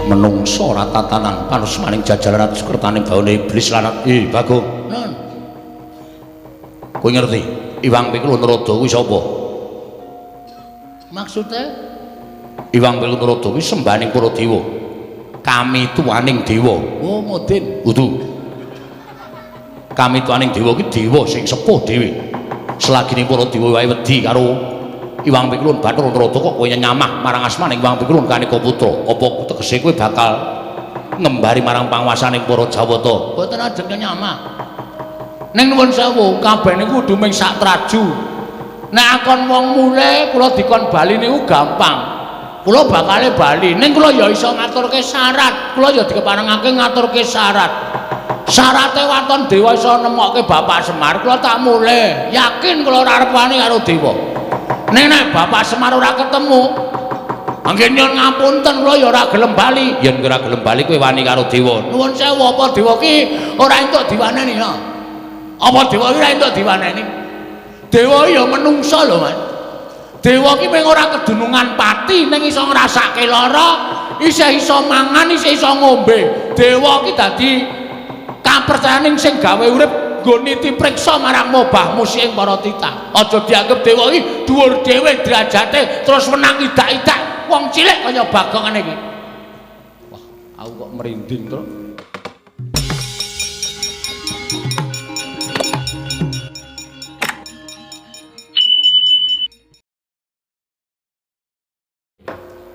Menungso ora tatanan panusmaning jajaran sukertaning bawane iblis lanat. Bagong. Nun. Kowe ngerti Iwang Pikul Narada kuwi sapa? Maksude Iwang Pikul Narada kuwi sembahaning para dewa. Kami tuaning dewa. Oh, modin. Kudu. Kami tuaning dewa ki dewa sing sepuh dhewe. Selagine para dewa wae wedi karo Iwang Pikulun Bathara Narada kok kowe nyamah marang asmaning Iwang Pikulun Kaneka Putra. Apa tegese kowe bakal ngembari marang panguwasaning para Jawata? Mboten ajeng nyamah. Ning nuwun sewu, kabeh niku kudu ming sak traju. Nek akon wong mule kula dikon bali niku gampang. Kula bakale bali, ning kula ya iso ngaturke syarat. Kula ya dikeparengake ngaturke syarat. Syarate waton dewa iso nemokke Bapak Semar, kula tak mule. Yakin kula ora arep wani karo dewa. Ning nek Bapak Semar ora ketemu, anggen nyuwun ngapunten kula ya ora gelem bali. Yen ora gelem bali kowe wani karo dewa. Nuwun sewu, apa dewa ki ora entuk diwaneni ha? Apa dewa ki ora entuk diwaneni? Dewa ya menungsa lho, Mas. Dewa ki mung ora kedunungan pati ning iso ngrasake lara, isih iso mangan, isih iso ngombe. Dewa ki dadi kapercayaning sing gawe urip nggo niti priksa marang mobah musik ing para titah. Aja dianggep dewa iki dhuwur dhewe derajate terus wenang idak-idak wong cilik kaya Bagong ngene iki. Wah, aku kok merinding to.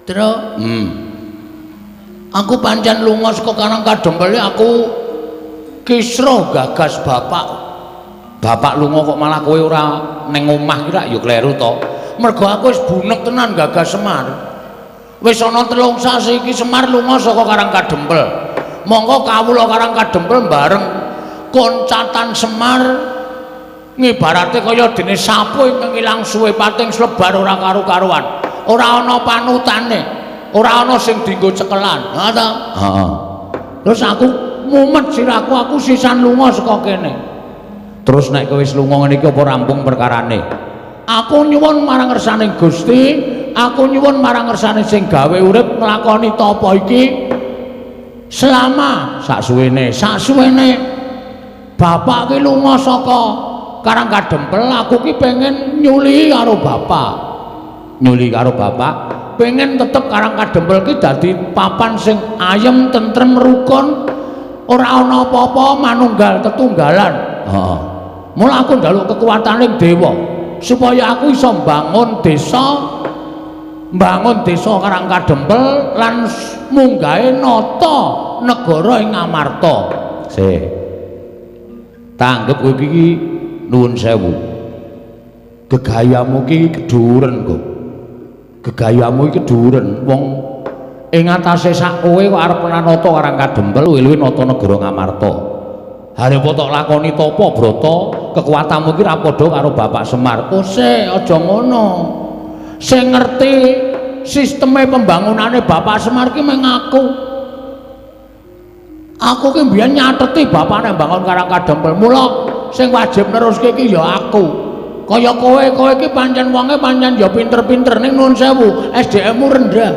Tru, Aku pancen lunga saka Karang Kadempel aku kisruh gagas bapak. Bapak lunga kok malah kowe ora ning omah ki rak ya kleru to. Mergo aku wis bunek tenan gagas Semar. Wis ana 3 sasi iki Semar lunga saka Karang Kadempel. Monggo kawula Karang Kadempel bareng koncatan Semar ngibarate kaya dene sapu ingkang ilang suwe pating slebar ora karu-karuan. Ora ana panutane, ora ana sing dienggo cekelan. Ha ta? Heeh. Terus aku mumet sirahku, aku sisan lunga saka kene. Terus nek kowe wis lunga ngene iki apa rampung perkarane? Aku nyuwun marang ngersaning Gusti, aku nyuwun marang ngersane sing gawe urip nglakoni tapa iki selama sak suwene. Sak suwene bapak ki lunga saka Karang Kadempel, aku ki pengen nyuli karo bapak. Nyuli karo bapak? Pengen tetep Karang Kadempel ki dadi papan sing ayem, tentrem, rukun, ora ana apa-apa, manunggal tetunggalan. Heeh. Mula aku njaluk kekuataning dewa supaya aku iso mbangun desa, mbangun desa Karang Kadempel lan munggahe nata negara ing Ngamarta. Sih. Tanggep kowe iki nuwun sewu. Gegayamu ki keduren kok. Gegayamu iki keduren wong ing atase sak kowe kok arep nata Karang Kadempel luwih-luwih nata negara Ngamarta. Hare apa tok lakoni tapa brata, kekuatanmu iki ra padha karo Bapak Semar. Kose aja ngono. Sing ngerti sisteme pembangunane Bapak Semar ki mung aku. Aku ki mbiyen nyateti bapakne mbangun Karang Kadempel. Mula sing wajib neruske ki ya aku. Kaya kowe, kowe iki pancen wonge pancen ya pinter-pinter ning nuwun sewu, SDM-mu rendah.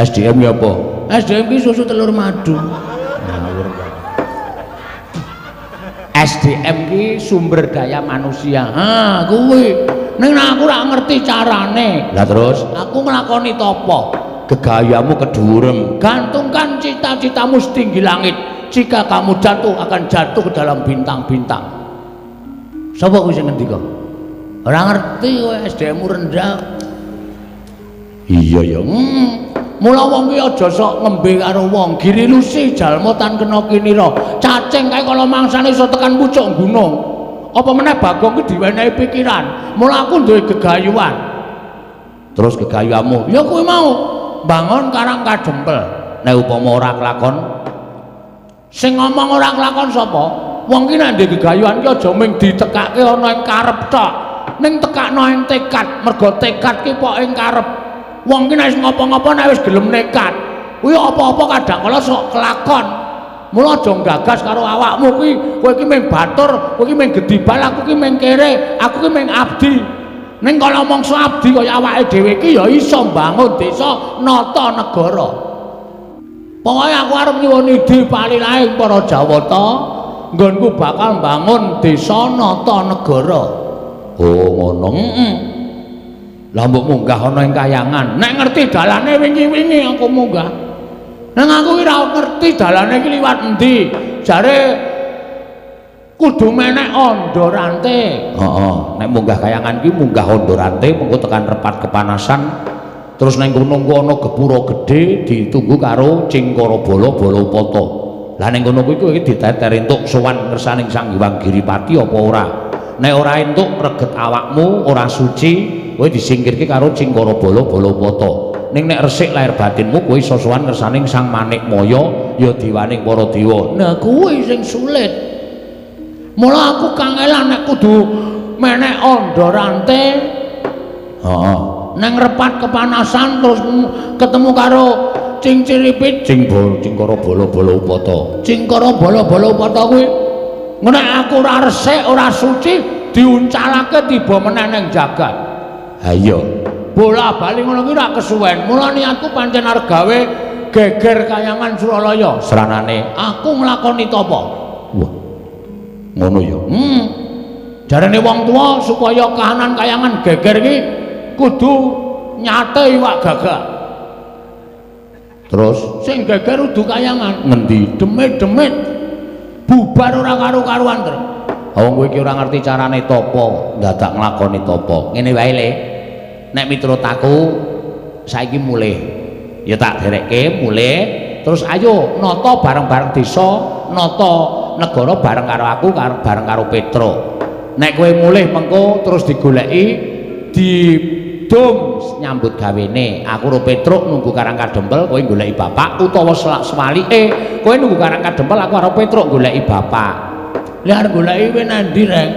SDM ya apa? SDM ki susu telur madu. Ngawur. SDM ki sumber daya manusia. Ha, kuwi. Ning aku ora ngerti carane. Lah terus aku nglakoni tapa? Gegayamu keduren. Gantungkan cita-citamu setinggi langit. Jika kamu jatuh akan jatuh ke dalam bintang-bintang. Sapa kuwi sing ngendika? Ora ngerti kowe, SDM-mu rendah. Iya ya. Mula wong ki aja sok ngembe karo wong, girilusi jalma tan kena kinira. Cacing kae kala mangsane iso tekan pucuk gunung. Apa meneh Bagong ki diwenehi pikiran. Mula aku duwe gegayuhan. Terus gegayuhanmu? Ya kuwi mau, mbangun Karang Kadempel. Nek upama ora kelakon, sing ngomong ora kelakon sapa? Wong ki nek ndek gegayuhan ki aja mung ditekake ana ing karep tok. Ning tekakno ing tekad, mergo tekad ki pok ing karep. Wong ki nek wis ngopo-ngopo nek wis gelem nekat, kuwi apa-apa kadang kala sok kelakon. Mula aja gagas karo awakmu kuwi, kowe iki mung batur, kowe iki mung gedibal, aku ki mung kere, aku ki mung abdi. Ning kala mangsa abdi kaya awake dhewe iki ya iso mbangun desa, nata negara. Pokoke aku arep nyuwun idi palilaing para Jawata, nggonku bakal mbangun desa nata negara. Oh, ngono. Heeh. Lah mbok munggah ana ing kayangan. Nek ngerti dalane wingi-wingi aku munggah. Nang aku ki ora ngerti dalane iki liwat endi. Jare kudu menek anda rante. Heeh, nek munggah kayangan ki munggah anda rante mengko tekan repat kepanasan. Terus nang kono engko ana gepura gedhe ditunggu karo Cingkara Bala Balapata. Lah ning kono kuwi kowe diteter entuk sowan ngersaning Sang Hyang Giripati apa ora? Nek ora entuk reget awakmu ora suci, kowe disingkirke karo Cingkara Bala Balapata. Ning nek resik lahir batinmu kowe iso sowan ngersaning Sang Manikmaya ya diwaning para dewa. Nah kuwi sing sulit. Mula aku kangelan nek kudu menek anda rante. Heeh. Neng repat kepanasan terus ketemu karo Cingciripit, Cingkara Bala Balapata. Cingkara Bala Balapata kuwi nek aku ora resik, ora suci diuncalake tiba meneh ning jagat. Ha iya. Bola-bali ngono kuwi ora kesuwen. Mula niatku pancen arep gawe geger kayangan Suralaya. Sranane aku nglakoni tapa. Wah. Ngono ya. Jarene wong tuwa supaya kahanan kayangan geger iki kudu nyate iwak gagak. Terus sing geger udu kayangan. Ngendi? Demit-demit bubar ora karu-karuan, Tru. Wong kowe iki ora ngerti carane tapa, dadak nglakoni tapa. Ngene wae le. Nek miturut aku saiki mulih. Ya tak derekke mulih, terus ayo nata bareng-bareng desa, nata negara bareng karo aku, bareng karo Petro. Nek kowe mulih mengko terus digoleki didum nyambut gawene. Aku karo Petruk nunggu Karang Kadempel, kowe goleki bapak, utawa sewalike kowe nunggu Karang Kadempel, aku karo Petruk goleki bapak. Lah arep goleki kowe nang ndi, Reng?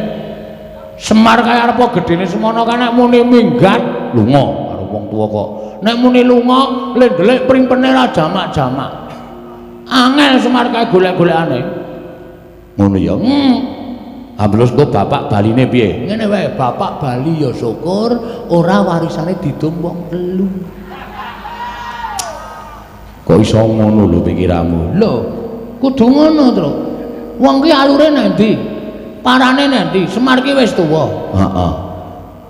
Semar kaya arep gedene semono kan nek muni minggat lunga karo wong tuwa kok. Nek muni lunga le ndelik primpene ra jamak-jamak. Angel Semar kae golek-golekane. Ngono ya. Ambles engko bapak baline piye? Ngene wae, bapak bali ya syukur ora warisane didum wong telu. Kok iso ngono lho pikiranmu? Lho, kudu ngono, Tru. Wong ki alure nang ndi? Parane nang ndi? Semar ki wis tuwa. Heeh.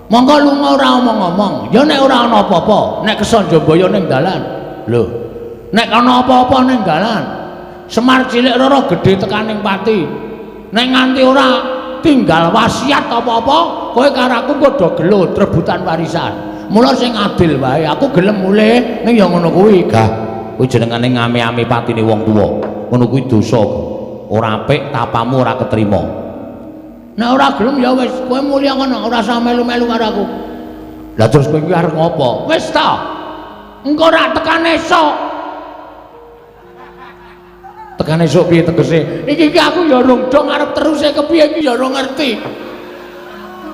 Monggo lunga ora omong-omong. Ya nek ora ana apa-apa, nek kesanjabaya ning dalan. Lho, nek ana apa-apa ning dalan, Semar cilik rara gedhe tekaning pati. Nek nganti ora tinggal wasiat apa-apa, kowe karo aku padha gelut rebutan warisan. Mula sing adil wae, aku gelem mulih ning ya ngono kuwi. Gah, kuwi jenengane ngame-ame patine wong tuwa. Ngono kuwi dosa. Ora apik, tapamu ora ketrima. Nek ora gelem ya wis, kowe mulih kono, ora usah melu-melu karo aku. Lah terus kowe iki arep ngopo? Wis ta. Engko ora tekan esuk. Tekan esuk piye tegese? Iki iki aku ya rung dong arep teruse kepiye iki ya rung ngerti.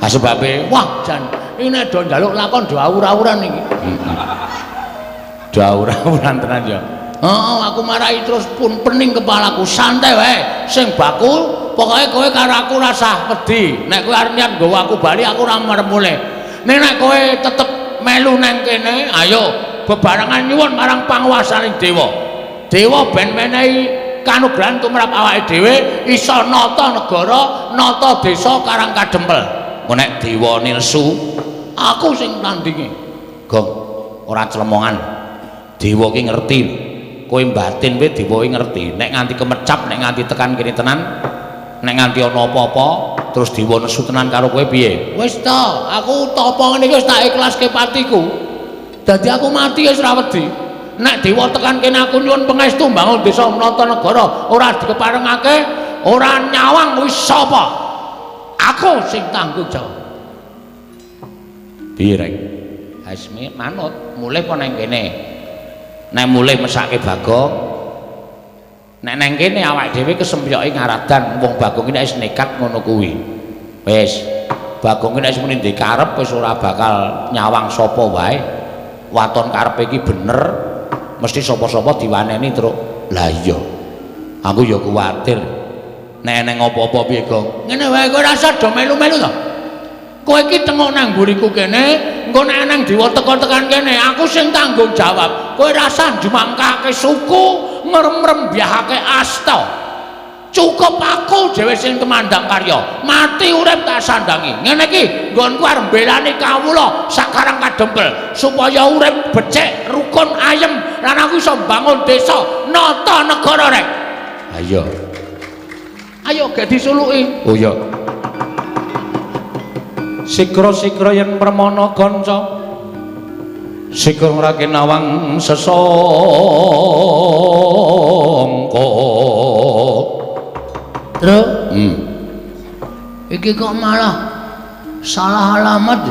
Ha sebabe, wah jan, iki nek do njaluk lakon do awur-awuran iki. Do awur-awuran tenan ya. Heeh, aku marahi terus pun pening kepalaku. Santai wae, sing baku pokoke kowe karo aku ora usah wedi. Nek kowe arep niat nggawa aku bali aku ora marep mulih. Ning nek kowe tetep melu nang kene, ayo bebarengan nyuwun marang panguwasaning dewa. Dewa ben menehi kanugrahan tumrap awake dhewe iso nata negara, nata desa Karang Kadempel. Engko nek dewa nesu, aku sing tandinge. Gong, ora clemongan. Dewa ki ngerti. Kowe batin kowe dewa ki ngerti. Nek nganti kemecap, nek nganti tekan kene tenan, nek nganti ana apa-apa, terus dewa nesu tenan karo kowe piye? Wis ta, aku tapa ngene iki wis tak ikhlaske patiku. Dadi aku mati wis ora wedi. Nek dewa tekan kene aku nyuwun pangestu mbangun desa nata negara, ora dikeparengake, ora nyawang wis sapa? Aku sing tanggung jawab. Piye, Reng? Wis manut, mulih apa nang kene? Nek mulih mesake Bagong. Nek nang kene awake dhewe kesempyoke ngaradan, wong Bagong iki nek wis nekat ngono kuwi. Wis, Bagong iki nek wis muni ndek karep wis ora bakal nyawang sapa wae. Waton karepe iki bener, mesti sapa-sapa diwaneni, Truk. Lah iya. Aku ya kuwatir. Nek eneng apa-apa piye, Gong? Ngene wae kowe ora usah do melu-melu to. Kowe iki tengok nang mburiku kene, engko nek nang dewa teka tekan kene, aku sing tanggung jawab. Kowe rasah njumangkake suku, ngrem-rembyahake asta. Cukup aku dhewe sing tumandang karya. Mati urip tak sandangi. Ngene iki nggonku arep mbelani kawula sakarang kadempel supaya urip becik, rukun, ayem lan aku iso mbangun desa, nata negara rek. Ayo. Ayo gek disuluki. Oh iya. Sikra-sikra yen permana kanca. Sikra ngrake nawang sesangka. Truk. Iki kok malah salah alamat.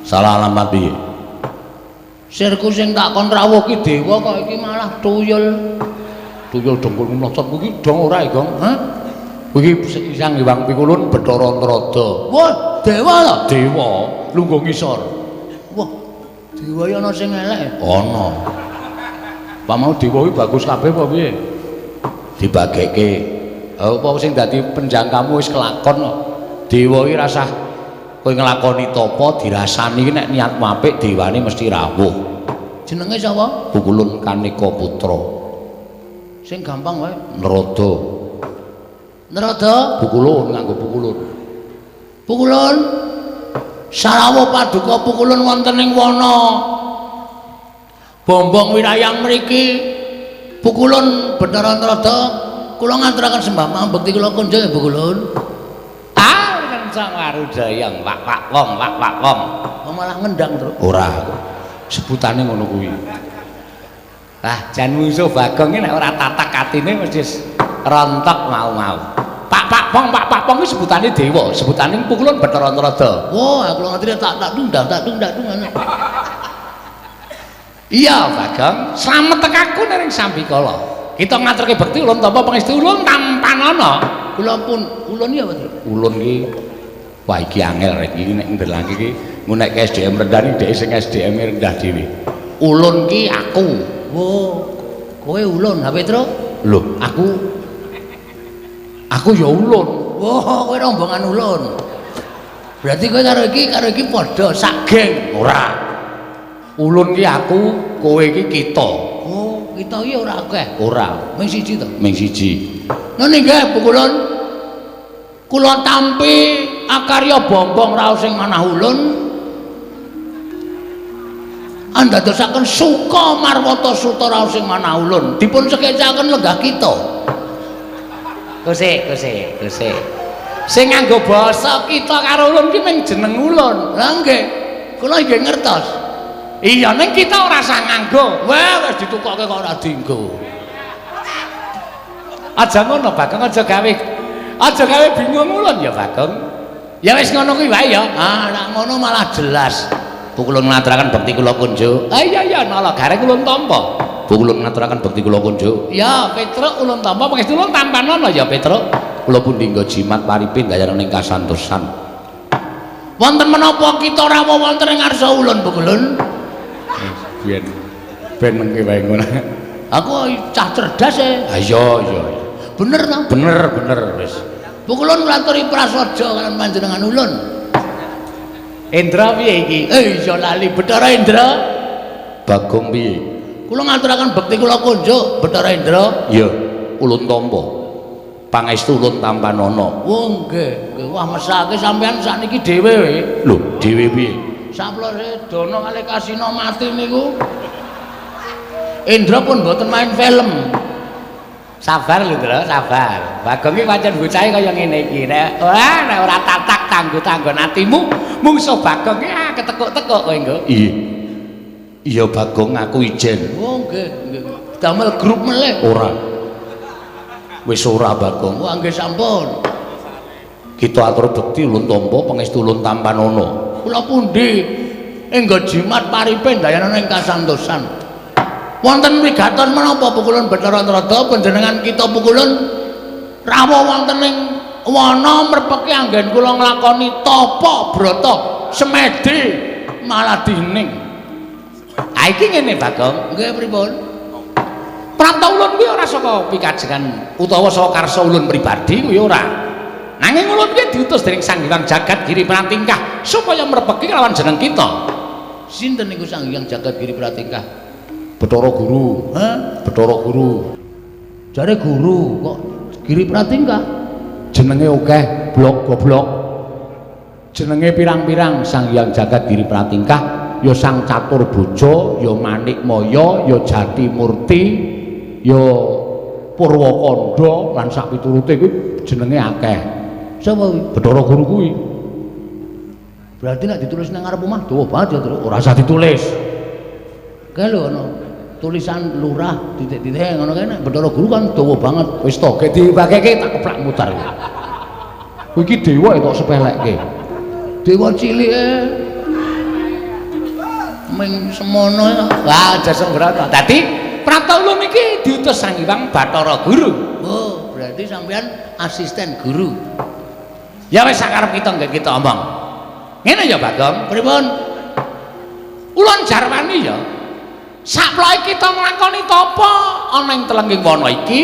Salah alamat piye? Sirku sing tak kon rawuh ki dewa kok iki malah tuyul. Tuyul dengkul mlocot kuwi dong ora, Gong? Hah? Kuwi Sang Hyang Pikulun Bathara Narada. Wah, dewa lho. Dewa lungguh ngisor. Wah, dewa iki ana sing elek. Ana. Pak mau dewa kuwi bagus kabeh apa piye? Dibageke. Apa sing dadi penjangkamu wis kelakon kok. Dewa iki rasah kowe nglakoni tapa dirasani iki nek niatmu apik dewane mesti rawuh. Jenenge sapa? Pukulun Kaneka Putra. Sing gampang wae. Narada. Narada? Pukulun nganggo pukulun. Pukulun. Sarawuh paduka pukulun wonten ing wana Bombong wirayang mriki. Pukulun Bathara Narada kula ngaturaken sembah pambekti kula kunjung ya Pukulun. Ah, kencang warudayang wak wak wong wak wak wong. Oh, malah ngendang, Truk. Ora. Sebutane ngono kuwi. Ah, jan mungsuh Bagong iki nek ora tatak atine mesti rontok mau-mau. Pak pak pong pak pak pong iki sebutane dewa, sebutane Pukulun Bathara Narada. Wah, kula ngerti tak tak tundang tak tundang ngono. Iya, Bagong, slamet tekaku ning sambikala. Kita ngaturke bekti ulun tampa pangestu ulun tampanana. Kula pun ulun ya, Pak. Ulun iki wah iki angel rek iki nek ndelangke iki ngunekke SDM rendah iki dhek sing SDM rendah dhewe. Ulun ki aku. Wo, kowe ulun, ha Petro? Lho, aku ya ulun. Wo, kowe rombongan ulun. Berarti kowe karo iki padha sak geng. Ora. Ulun ki aku, kowe iki kita. Oh, kita iki ora akeh. Ora, ming siji to. Ming siji. Ngene nggih, Pukulun. Kula tampi akarya bombong raos sing manah ulun. Andadosaken suka marwata suta raos sing manah ulun. Dipun sekecaken lenggah kita. Kusik, kusik, kusik. Sing nganggo basa kita karo ulun ki ming jeneng ulun. Lah nggih. Kula nggih ngertos. Iya, ning kita ora usah nganggo. Wah, wis ditukoke kok ora dienggo. Aja ngono, Bagong, aja gawe bingung ulun ya, Bagong. Ya wis ngono kuwi wae ya. Ah, nek ngono malah jelas. Pukulun ngaturaken bekti kula kunjuk. Ah iya iya, nala gareng ulun tampa. Pukulun ngaturaken bekti kula kunjuk. Ya, Petruk ulun tampa pangestu ulun tampanana ya, Petruk. Kula pundi nggo jimat paripin dayaning kasantosan. Wonten menapa kita rawuh wonten ing ngarsa ulun, Pukulun? Ben ben mengke wae ngono. Aku cah cerdas e. Ha iya iya. Bener ta? Bener bener wis. Pukulun nglaturi prasaja kalian panjenengan ulun. Indra piye iki? Iya lali Bathara Indra. Bagong piye? Kula ngaturaken bekti kula kunjuk Bathara Indra. Iya, ulun tampa. Pangestu ulun tampanana. Oh nggih, nggih. Wah mesake sampean sakniki dhewe we. Lho, dhewe piye? Saplose Dono kalih Kasino mati niku. Indra pun mboten main film. Sabar lho, Ndra, sabar. Bagong iki pancen bocahe kaya ngene iki. Nek ora nek ora tatak tanggo-tanggon atimu, mungsuh Bagong iki ketekuk-tekuk kowe nggo. Iya. Iya Bagong aku ijen. Oh nggih, nggih. Damel grup melih. Ora. Wis ora Bagong. Wah nggih sampun. Kita atur bekti ulun tampa pangestu ulun tampanana. Kula pundi enggo jimat paripe ndayanana ing kasantosan. Wonten mrigaton menapa Pukulun Bathara Narada panjenengan kita Pukulun rawuh wonten ing wana mrepeki anggen kula nglakoni tapa brata semedi maladining. Ha iki ngene Bagong. Nggih pripun? Prapta ulun kuwi ora saka pikajengan utawa saka karsa ulun pribadi kuwi ora. Nanging ulun kuwi diutus dening Sang Hyang Jagat Giri Pratingkah supaya mrepeki kelawan jeneng kita. Sinten niku Sang Hyang Jagat Giri Pratingkah? Bathara Guru. Hah? Bathara Guru. Jare guru kok Giri Pratingkah? Jenenge akeh, blok goblok. Jenenge pirang-pirang Sang Hyang Jagat Giri Pratingkah, ya Sang Catur Bojo, ya Manik Maya, ya Jati Murti, ya Purwakanda lan sak piturute kuwi jenenge akeh. Sapa kuwi? Bathara Guru kuwi. Berarti nek ditulis nang ngarep omah dawa banget ya, Truk. Ora usah ditulis. Kae lho ana tulisan lurah titik-titik ngono kae nek Bathara Guru kan dawa banget. Wis to, gek dibakeke tak keplak mutar. Kuwi iki dewa kok sepelekke. Dewa cilike ming semono ya. Wah, aja sembrono. Dadi Pratala niki diutus Sang Hyang Bathara Guru. Oh, berarti sampean asisten guru. Ya wis sakarep kita nggih kita omong. Ngene ya, Bagong. Pripun? Ulun jarwani ya. Saploke kita nglakoni tapa ana ing telenging wana iki,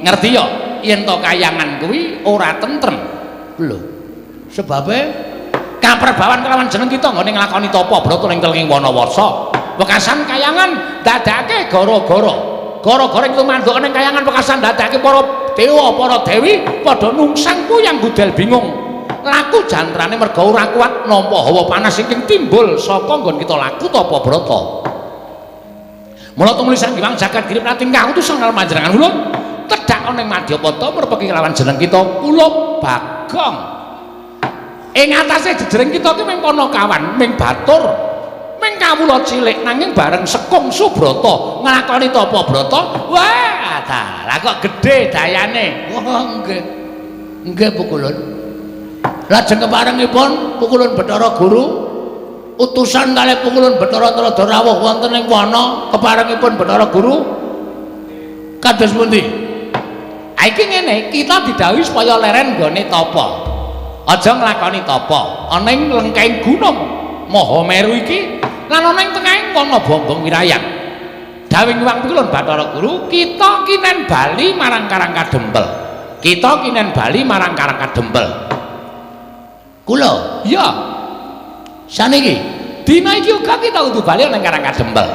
ngerti ya yen to kayangan kuwi ora tentrem. Lho. Sebabe kaperbawan kelawan jeneng kita nggone nglakoni tapa brata ning telenging wana warsa. Wekasan kayangan dadake gara-gara. Gara-gara ing tumanduk ning kayangan wekasan dadake para dewa, para dewi padha nungsang puyang gudel bingung. Laku jantrane merga ora kuat nampa hawa panas ingkang timbul saka nggon kita laku tapa brata. Mula tumuli Sang Hyang Jagat Giri Pratingkah utusan karo panjenengan ulun tedhak ana ing Madyapada mrepeki kelawan jeneng kita kula Bagong. Ing atase jejering kita ki ming panakawan, ming batur, ming kawula cilik nanging bareng sekung subrata nglakoni tapa brata, wah dalah kok gedhe dayane. Wah, nggih. Nggih Pukulun. Lajeng keparengipun Pukulun Bathara Guru utusan kalih Pukulun Bathara Tuladha rawuh wonten ing wana keparengipun Bathara Guru kados pundi? Ha iki ngene, kita didhawuhi supaya leren nggone tapa. Aja nglakoni tapa ana ing lengkeng gunung Mahameru iki lan ana ing tengahing wana Bombong Wirayan. Dawuh Hyang Pukulun Bathara Guru, kita kinen bali marang Karang Kadempel. Kita kinen bali marang Karang Kadempel. Kula? Iya. Saniki dina iki uga kita kudu bali nang Karang Kadempel.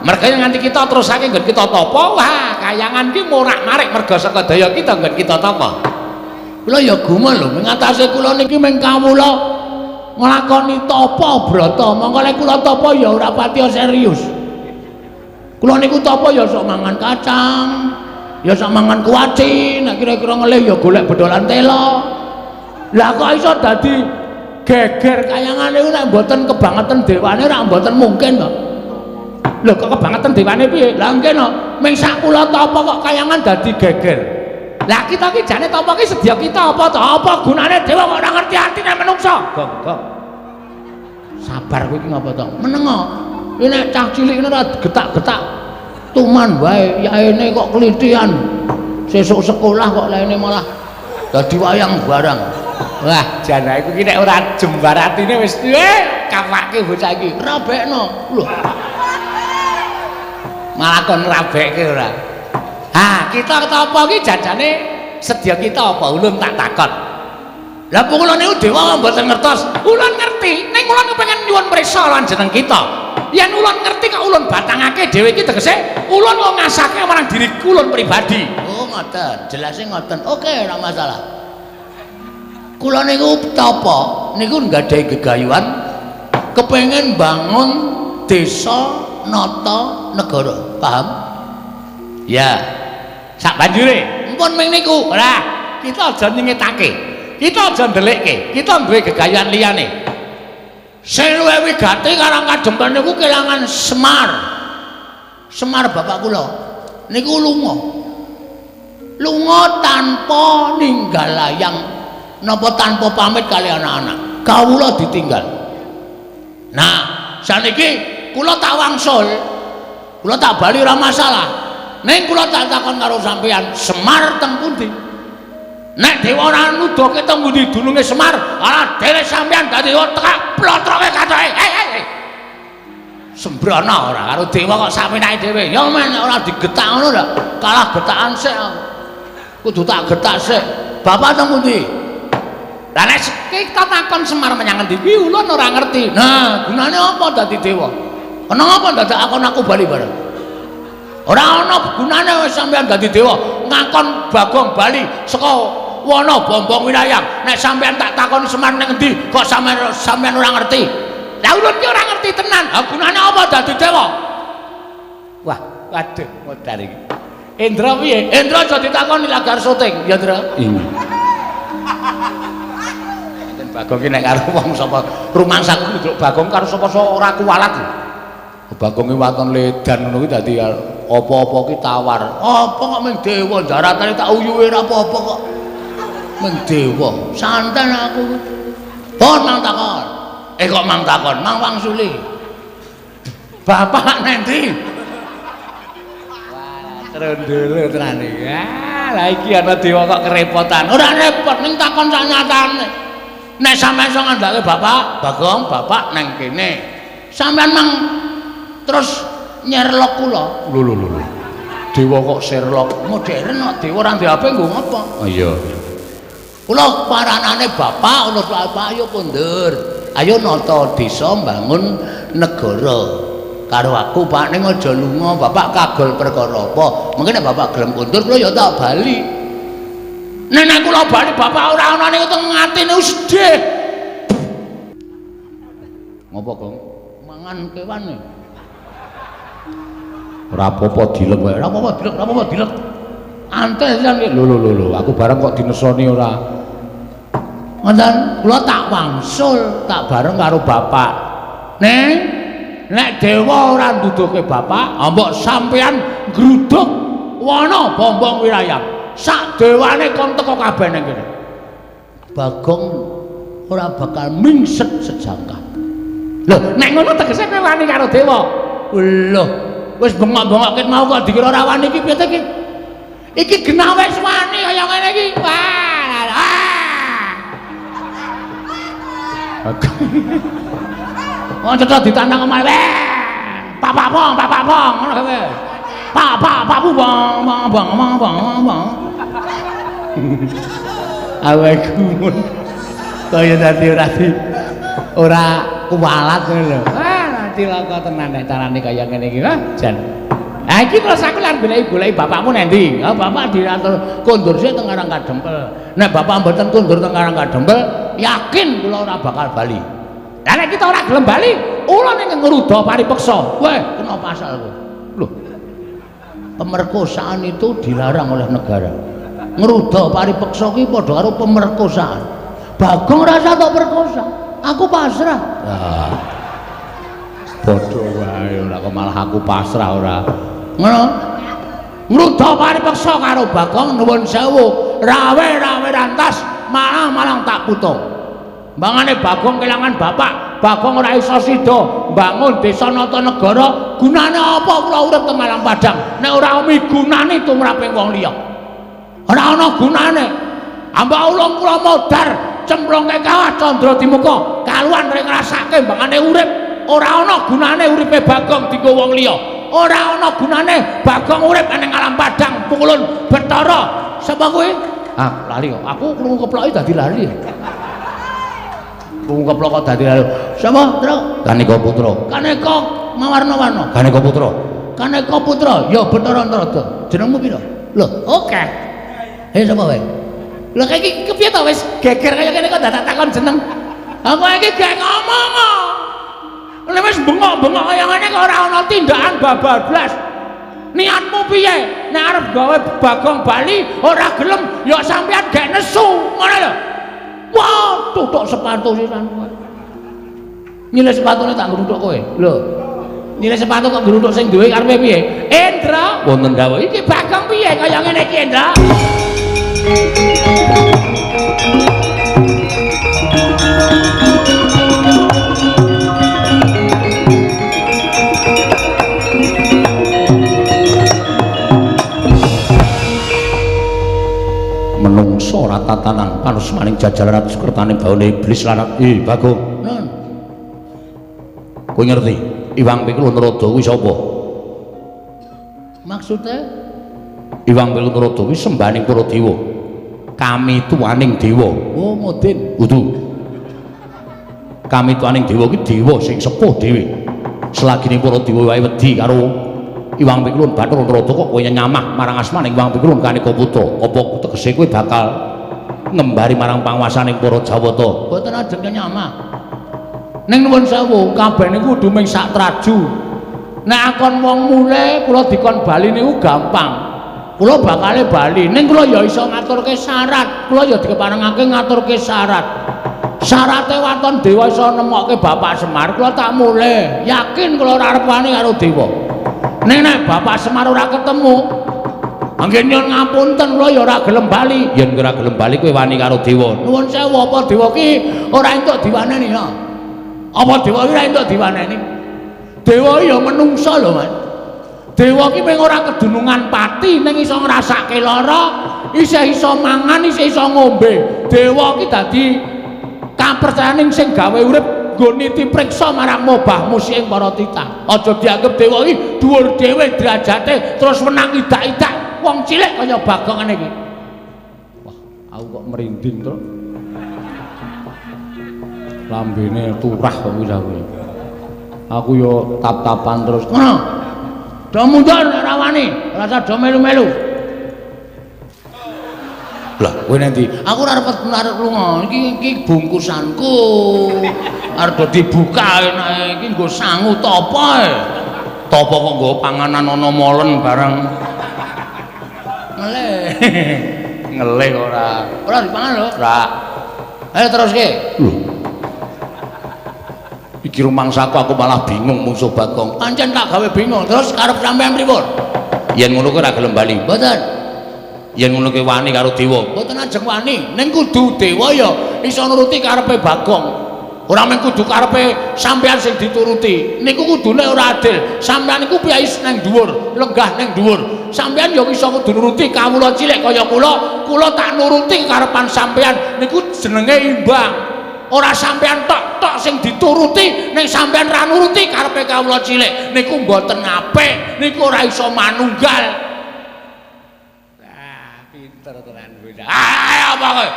Merga nganti kita terusake nggon kita tapa, wah kayangan ki morak-marik merga saka daya kita nggon kita tapa. Kula ya gumun lho, mengatasi kula niki ming kawula nglakoni tapa brata, mongko lek kula tapa ya ora patiya serius. Kula niku tapa ya sok mangan kacang, ya sok mangan kuaci, nek kira-kira ngelih ya golek bedolan tela. Lah kok iso dadi geger kayangan niku nek mboten kebangetan dewane ora mboten mungkin to. Lho kok kebangetan dewane piye? Lah nggih no, ming sak kula tapa kok kayangan dadi geger. Lah kita ki jane tapa ki sedya kita apa to? Apa gunane dewa kok ora ngerti atine menungsa? Gong, gong. Sabar kowe iki ngapa to? Menengo. Iki nek cah cilik ngene ora getak-getak tuman wae, yaene kok klithian. Sesuk sekolah kok laine malah dadi wayang barang. Wah, jan aku iki nek ora jembar atine wis kapake bocah iki. Rabekno. Lho. Malah kon rabekke ora. Ha, kita tapa iki jajane sedya kita apa ulun tak takon. Lah kula niku dewa mboten ngertos. Ulun ngerti, ning ulun kepengin nyuwun prisa lan jeneng kita. Yen ulun ngerti kok ulun batangake dhewe iki tegese ulun kok ngasake marang diri ulun pribadi. Oh, ngoten. Jelase ngoten. Oke, ora masalah. Kula niku tapa niku nggadahi gegayuhan kepengin bangun desa nata negara. Paham? Ya. Sak banjure Mpun ming niku. Ora, kita aja nyingetake. Kita aja ndelikke. Kita duwe gegayuhan liyane. Sing luwih wigati Karang Kadempel niku kelangan Semar. Semar bapak kula niku lunga. Lunga tanpa ninggal layang napa tanpa pamit kali anak-anak. Kawula ditinggal. Nah, saniki kula tak wangsul. Kula tak bali ora masalah. Ning kula tak takon karo sampeyan, Semar teng pundi? Nek dewa ora nuduhke teng pundi dununge Semar, ala dhewe sampeyan dadi tekak plotroke kacoke. Hei. Sembrono ora karo dewa kok sakmenake dhewe. Ya men nek ora digetak ngono lho, kalah getakan sik aku. Kudu tak getak sik. Bapak teng pundi? Lah nek kita takon Semar menyang ngendi kuwi ulun ora ngerti. Nah, gunane apa dadi dewa? Kenapa dadak akon aku bali bareng? Ora ana gunane wis sampean dadi dewa, ngakon Bagong bali saka wana Bombong Wirayang. Nek sampean tak takoni Semar nang ngendi kok sampean ora ngerti. Lah ulun ki ora ngerti tenan. Ha gunane apa dadi dewa? Wah, waduh modar iki. Indra piye? Indra aja ditakoni lagar syuting, ya Indra. Iya. Bagong ki nek karo wong sapa rumangsaku nduk Bagong karo sapa-sapa ora kuwalat. Bagong ki waton ledan ngono ki dadi apa-apa ki tawar. Apa kok mung dewa daratane tak uyuhe ora apa-apa kok. Mung dewa. Santen aku. Pon mang takon. Eh kok mang takon, mang wangsuli. Bapak nendi? Wah, trondolo tenan iki. Ah, lah iki ana dewa kok kerepotan. Ora repot ning takon sak nyatane. Nek sampean iso ngandhake bapak, Bagong, bapak nang kene. Sampean mang terus nyerlok kula. Lho lho lho. Dewa kok Sherlock modern kok dewa ora ndek HP nggo ngopo? Oh iya. Kula paranane bapak, kula bapak ayo kondur. Ayo nata desa mbangun negara. Karo aku Pak ning aja lunga, bapak kagol perkara apa? Mungkin nek bapak gelem kondur kula ya tak bali. Nek kula bali bapak ora ana niku teng atine sedih. Ngopo, Gong? Mangan kewan. Ora apa-apa dilek wae. Ora apa-apa dilek, ora apa-apa dilek. Antes jan lho lho lho lho, aku bareng kok dinesoni ora. Ngoten, kula tak wangsul, tak bareng karo bapak. Neng, nek dewa ora nduduhke bapak, mbok sampean ngruduk wana Bombong Wirayang. Sak dewane kon teko kabeh nang kene. Bagong ora bakal mingset sejangkah. Lho, nek ngono tegese kowe wani karo dewa. Lho, wis bengok-bengok ket mau kok dikira ora wani iki piye ta iki? Iki genah wis wani kaya ngene iki. Wah. Wong cetha ditandang omahe. Pak pong, pak pong ngono kowe. Pak pak pak bang bang bang bang bang. Awake gumun kaya dadi ora kuwalat ngono lho. Ah, cilaka tenan nek carane kaya ngene iki. Wah, jan. Ha iki terus aku lan goleki-goleki bapakmu nang ndi? Ha bapak diatur kondur sik teng Karang Kadempel. Nek bapak mboten kondur teng Karang Kadempel, yakin kula ora bakal bali. Lah nek kita ora gelem bali, ula ning ngruda paripeksa. Weh, kena pasal kowe. Lho. Pemerkosaan itu dilarang oleh negara. Ngruda paripeksa kuwi padha karo pemerkosaan. Bagong rasa tok perkosa. Aku pasrah. Ah. Padha wae ora kok malah aku pasrah ora. Ngono. Ngruda paripeksa karo Bagong nuwun sewu, rawe-rawe rantas, malang-malang tak putung. Mbangane Bagong kelangan bapak, Bagong ora iso sida mbangun desa nata negara, gunane apa kula urip teng Malang Padang nek ora migunani tumraping wong liya. Ora ana gunane. Ambak ulung kula modar cemplungke kawah candra dimuka, kaluan ring ngrasake mbangane urip, ora ana gunane uripe Bagong dienggo wong liya. Ora ana gunane Bagong urip ning alam padang pukulun Bathara. Sapa kuwi? Ah, lali kok. Aku krungu keploki dadi lali. Krungu keplok kok dadi lali. Sapa, Tru? Kaneka Putra. Kaneka mawarna-warna. Kaneka Putra. Kaneka Putra, ya Bathara Antarada. Jenengmu pira? Lho, oke. Eh sapa wae? Lho iki kepiye to wis geger kaya kene kok dadak takon jeneng. Aku iki gak ngomong kok. Lha wis bengok-bengok kaya ngene kok ora ana tindakan babablas. Niatmu piye? Nek arep gawe Bagong bali ora gelem ya sampean gak nesu, ngono lho. Wah, tutuk sepatu sisan kowe. Nyilih sepatune tak ngruthuk kowe. Lho. Nyilih sepatu kok ngruthuk sing duwe karepe piye? Endra, wonten dawuh. Iki Bagong piye kaya ngene iki, Endra? Menungso ora tatanan panusmaning jajaran kertane baune iblis lan Bagong. Nun. Kowe ngerti Iwang Pikul Narada kuwi sapa? Maksude Iwang Pikul Narada kuwi sembahaning para dewa. Kami tuaning dewa. Oh, modin. Kudu. Kami tuaning dewa ki dewa sing sepuh dhewe. Selagine para dewa wae wedi karo Iwang Pikulun Bathara Narada kok kowe nyamah marang asmaning Iwang Pikulun Kaneka Putra. Apa tegese kowe bakal ngembari marang panguwasaning para Jawata? Mboten ajeng nyamah. Ning nuwun sewu, kabeh niku kudu ming sak traju. Nek akon wong mule kula dikon bali niku gampang. Kula bakale bali, ning kula ya iso ngaturke syarat. Kula ya dikeparengake ngaturke syarat. Syarate waton dewa iso nemokke Bapak Semar, kula tak mule. Yakin kula ora arep wani karo dewa. Ning nek Bapak Semar ora ketemu, anggen nyuwun ngapunten kula ya ora gelem bali. Yen ora gelem bali kowe wani karo dewa. Nuwun sewu, apa dewa ki ora entuk diwaneni ya? Apa dewa ki ora entuk diwaneni? Dewa ya menungsa lho, Mas. Dewa ki mung ora kedunungan pati ning iso ngrasake lara, isih iso mangan, isih iso ngombe. Dewa ki dadi kapercayaning sing gawe urip nggo niti priksa marang mobah musiking para titah. Aja dianggep dewa iki dhuwur dhewe derajate terus wenang idak-idak wong cilik kaya Bagong ngene iki. Wah, aku kok merinding to. Lambene turah kok wis aku. Aku yo tap-tapan terus. Ngono. Do mundur ora wani, ora usah do melu-melu. Lah, kowe nanti aku ora arep lunga. Iki iki bungkusanku. Arep do dibuka enake iki nggo sangu tapa. Tapa kok nggo panganan ana molen barang. Ngelih. Ngelih ora. Ora dipangan lho. Ora. Ayo teruske. Lho. Iki rumangsaku aku malah bingung mungsuh Bagong. Pancen tak gawe bingung. Terus karep sampean pripun? Yen ngono kowe ora gelem bali. Mboten. Yen ngono kowe wani karo dewa. Mboten ajeng wani. Ning kudu dewa ya iso nuruti karepe Bagong. Ora mung kudu karepe sampean sing dituruti. Niku kudune ora adil. Sampean niku piyai nang dhuwur, lenggah nang dhuwur. Sampean ya iso kudu nuruti kawula cilik kaya kula. Kula tak nuruti karepan sampean. Niku jenenge imbang. Ora sampean tok-tok sing dituruti, ning sampean ra nuruti karepe kawula cilik. Niku mboten apik, niku ora iso manunggal. Ah, pinter tenan kowe. Ah, apa kowe?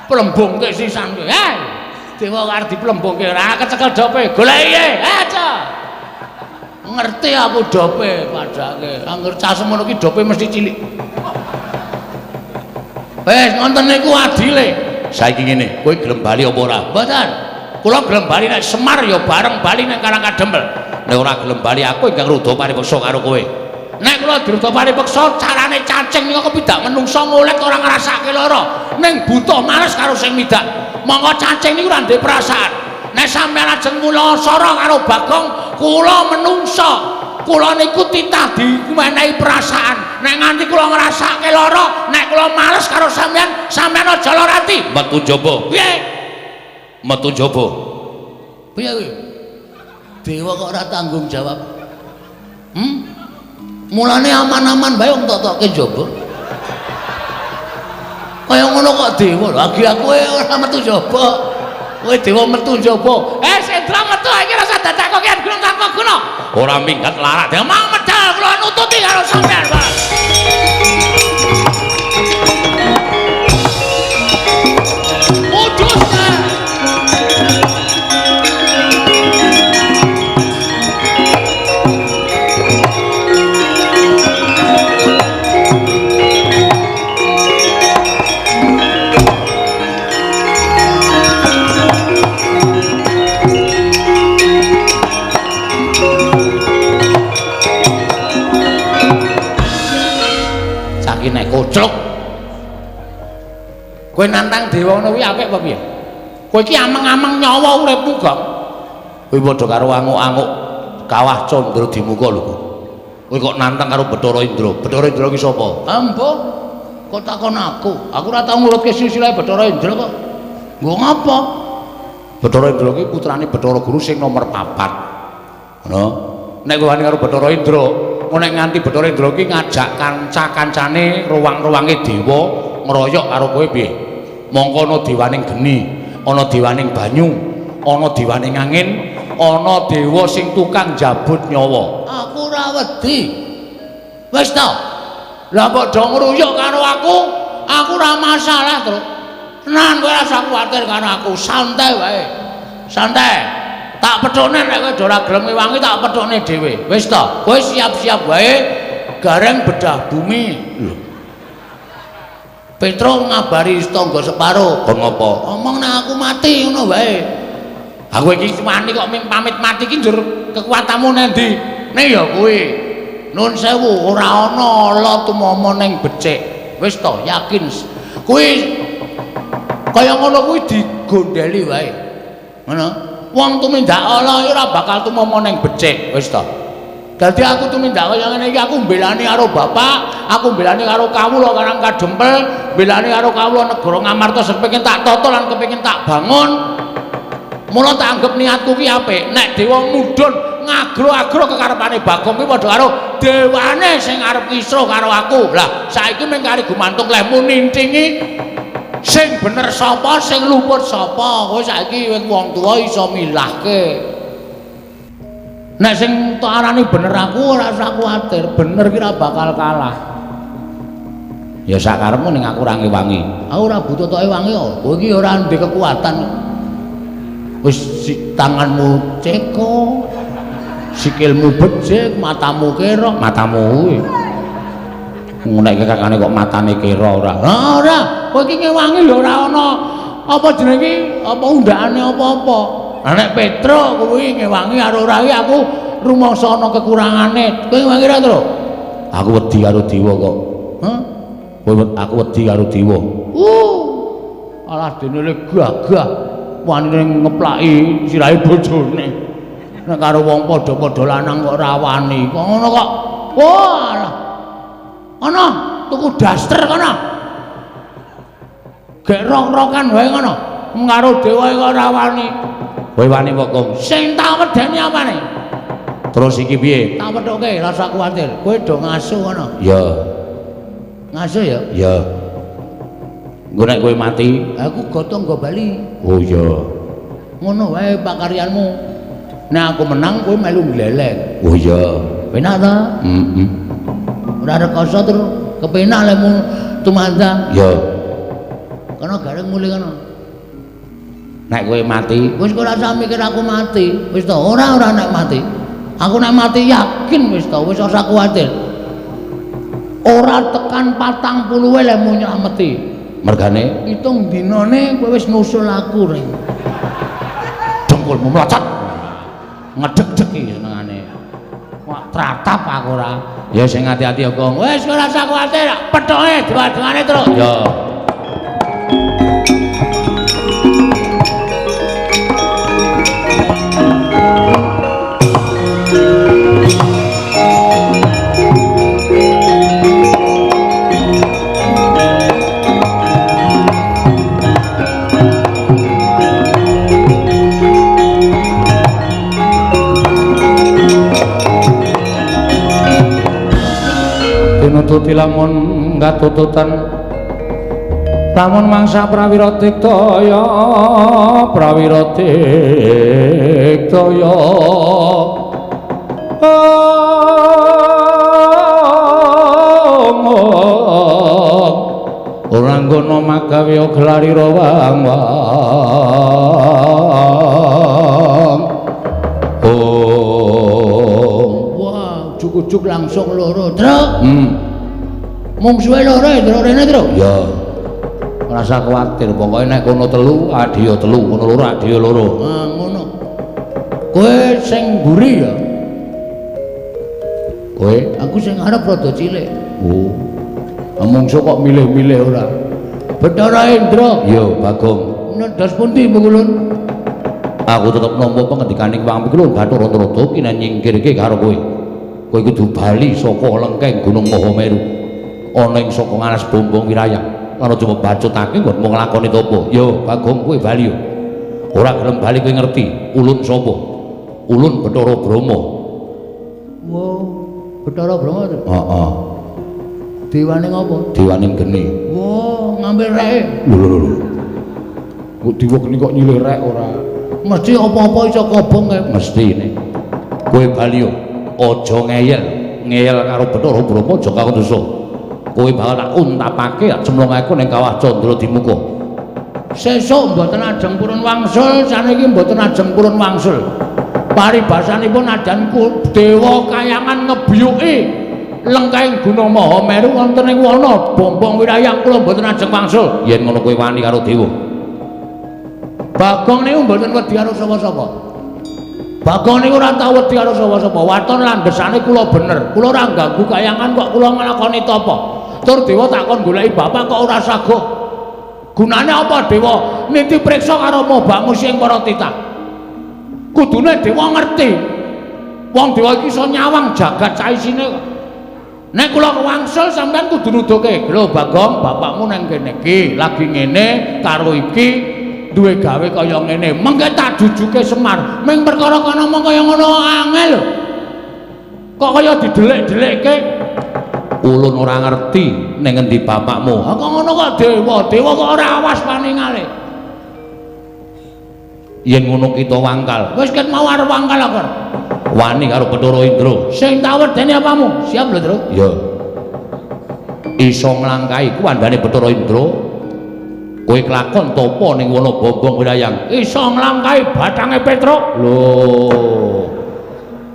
Plembungke sisan kowe. Eh, dewa arep diplembungke ora kecekel dope. Goleki, aja. Ngerti aku dope padake. Angger cah semono ki dope mesti cilik. Wis ngonten niku adile. Saiki ngene, kowe gelem bali apa ora? Mboten. Kula gelem bali nek Semar ya bareng bali nang Karang Kadempel. Nek ora gelem bali aku ingkang rudha paripeksa karo kowe. Nek kula dirudha paripeksa carane cacing niku kepidak menungsa ngulet ora ngrasake lara. Ning butuh males karo sing midak. Monggo cacing niku ora ndek perasaan. Nek sampeyan ajeng mula sara karo Bagong, kula menungsa. Kula niku titah dimenehi perasaan. Nek nganti kula ngrasake lara, nek kula males karo sampeyan, sampeyan aja lara ati. Metu njaba. Piye? Metu njaba. Piye kuwi? Dewa kok ora tanggung jawab. Hmm? Mulane aman-aman bae wong tok-tokke njaba. Kaya ngono kok dewa. Lagi aku ora metu njaba. Kowe dewa metu njaba. Eh, Sendra metu iki rasa dadak kok kian gunung tanpa guna. Ora minggat larak. Dewa mau medal kula nututi karo sampean, Pak. Mudus. Nek koclok kowe nantang dewa ngono kuwi apik apa piye? Kowe iki ameng-ameng nyawa uripmu, Gong. Kowe padha karo anguk-anguk kawah Candra Dimuka lho. Kowe kok nantang karo Bathara Indra. Bathara Indra ki sapa? Ambo. Kok takon aku? Aku ora tau ngurutke silsilah Bathara Indra kok. Nggo ngapa? Bathara Indra ki putrane Bathara Guru sing nomor 4. Ngono. Nek kowe wani karo Bathara Indra, nek nganti Bathara Indra ki ngajak kanca-kancane ruwang-ruwange dewa ngroyok karo kowe piye? Mongko ana dewaning geni, ana dewaning banyu, ana dewaning angin, ana dewa sing tukang njabut nyawa. Aku ora wedi. Wis ta. Lah mbok do ngruyuk karo aku, Aku ora masalah, Truk. Tenan kowe ora usah kuwatir karo aku, santai wae. Santai. Tak pethukne nek kowe ora gelem ngewangi tak pethukne dhewe. Wis to, kowe siap-siap wae gareng bedah bumi. Lho. Petro ngabari tangga separo, kon ngopo? Omong nek aku mati ngono wae. Aku iki wani kok ming pamit mati iki njur kekuatanmu nendi? Nek ya kuwi. Nun sewu ora ana ala tumama ning becik. Wis to, yakin. Kuwi kaya ngono kuwi digondheli wae. Ngono. Wong tumindak ala ora bakal tumama ning becik, wis to. Dadi aku tumindak kaya ngene iki aku mbelani karo bapak, aku mbelani karo kawula Karang Kadempel, mbelani karo kawula negara Ngamarta sing kepengin tak tata lan kepengin tak bangun. Mula tak anggap niatku ki apik. Nek dewa mudhun ngagro-agro kekarepane Bagong kuwi padha karo dewane sing arep kisruh karo aku. Lah saiki mung kari gumantung lehmu nintingi sing bener sapa, sing luput sapa. Kowe saiki wis wong tuwa iso milahke. Nek sing tok arani bener aku ora usah kuwatir, bener ki ora bakal kalah. Ya sakarepmu ning aku ora ngewangi. Aku ora butuh tok ewangi kok. Kowe iki ora ndek kekuatan. Wis tanganmu ceko, sikilmu becik, matamu kera, matamu kuwi. Nek kakane kok matane kera ora. Ha ora, kowe iki ngewangi lho ora ana apa jenenge iki, apa undakane apa-apa. Lah nek Petro kuwi ngewangi karo ora iki aku rumangsa ana kekurangane. Kowe ngewangi ora, Tru? Aku wedi karo dewa kok. Hah? Kowe aku wedi karo dewa. Alah dene le gagah wanine ngeplaki sirahe bojone. Nek karo wong padha-padha lanang kok ora wani. Kok ngono kok. Wah, alah. Ana tuku daster kono. Gek rok-rokan wae ngono. Karo dewa kok ora wani. Kowe wani kok, Kong? Sing tak wedeni apane? Terus iki piye? Tak pethuke, rasa kuwatir. Kowe do ngasu ngono. Ya. Ngasu ya? Ya. Engko nek kowe mati, aku gotong nggo bali. Oh iya. Ngono wae pakaryanmu. Nek aku menang kowe melu gleleng. Oh iya. Penak ta? Heeh. Ora rekoso tur kepenak lemu tumandang. Ya. Kono gareng mulih kono. Nek kowe mati, wis ora usah mikir aku mati. Wis to, ora nek mati. Aku nek mati yakin wis to, wis ora kuwatir. Ora tekan 40 lemu nylameti. Mergane pitung dinane kowe wis nusul aku reng. Dengkulmu mlocot. Ngedeg-deg iki senengane. Wah, tratap aku ora. Ya sing ati-ati ya, Kong. Wis ora usah kuwatir, pethoke dua-duane terus. Ya. Tinututi lamun katututan lamun mangsa prawira diktaya prawira diktaya ora nggono magawe gelarira wang wang. Oh wah, ujug-ujug langsung loro, Truk. Mungsuhe loro ya, Truk, rene, Truk. Ya. Ora usah kuwatir, pokoke nek kono telu, adhiya telu, kono loro, adhiya loro. Ah, ngono. Kowe sing mburi ya. Kowe, aku sing arep rada cilik. Oh. Mungsuh kok milih-milih ora? Bathara Indra. Ya, Bagong. Nendas pundi, Mbulun? Aku tetep nampa pengendikaning Wang Pikulun Bathara Narada kinen nyingkirke karo kowe. Kowe kudu bali saka lengkeng Gunung Mahameru. Ana ing saka ngalas Bombong Wirayang. Lan aja mbacutake nggonmu nglakoni tapa. Ya, Bagong, kowe bali yo. Ora gelem bali kowe ngerti ulun sapa? Ulun Bathara Brahma. Wow, Bathara Brahma to? Heeh. Dewane ngopo? Dewane geni. Wow, ngambil reke. Lho lho lho. Kok dewa geni kok nyilih rek ora? Mesti apa-apa iso kobong kae. Mesti ne. Kowe bali yo aja ngeyel, ngeyel karo Bathara Brahma aja karo dosa. Kowe bakal tak untapake tak cemplungake ning kawah Candra Dimuka. Sesuk mboten ajeng purun wangsul, saniki mboten ajeng purun wangsul. Paribasanipun najan dewa kayangan ngebiyuki lengkahing Gunung Mahameru wonten ing wana Bombong Wirayang kula mboten ajeng wangsul. Yen ngono kowe wani karo dewa. Bagong niku mboten wedi karo sapa-sapa. Bagong niku ora tau wedi karo sapa-sapa. Waton landhesane kula bener. Kula ora ganggu kayangan kok kula nglakoni tapa. Tur dewa takon goleki bapak kok ora saguh. Gunane apa dewa niti priksa karo mobamu sing para titah? Kudune dewa ngerti. Wong dewa iki iso nyawang jagat saisine kok. Nek kula wangsul sampean kudu nuduhke, "Lho Bagong, bapakmu nang kene iki lagi ngene karo iki duwe gawe kaya ngene." Mengke tak jujuke Semar. Ming perkara kono mung kaya ngono angel lho. Kok kaya didelik-delikke? Ulun ora ngerti ning ngendi bapakmu. Ha kok ngono kok dewa, dewa kok ora awas paningale. Yen ngono kita wangkal. Wis ket mau arep wangkal aku. Wani karo Bathara Indra. Sing tak wedeni apamu? Siap lho, Tru. Ya. Iso nglangkahi kuwandane Bathara Indra. Kowe kelakon tapa ning wana Bombong Wirayang. Iso nglangkahi bathange Petruk. Lho.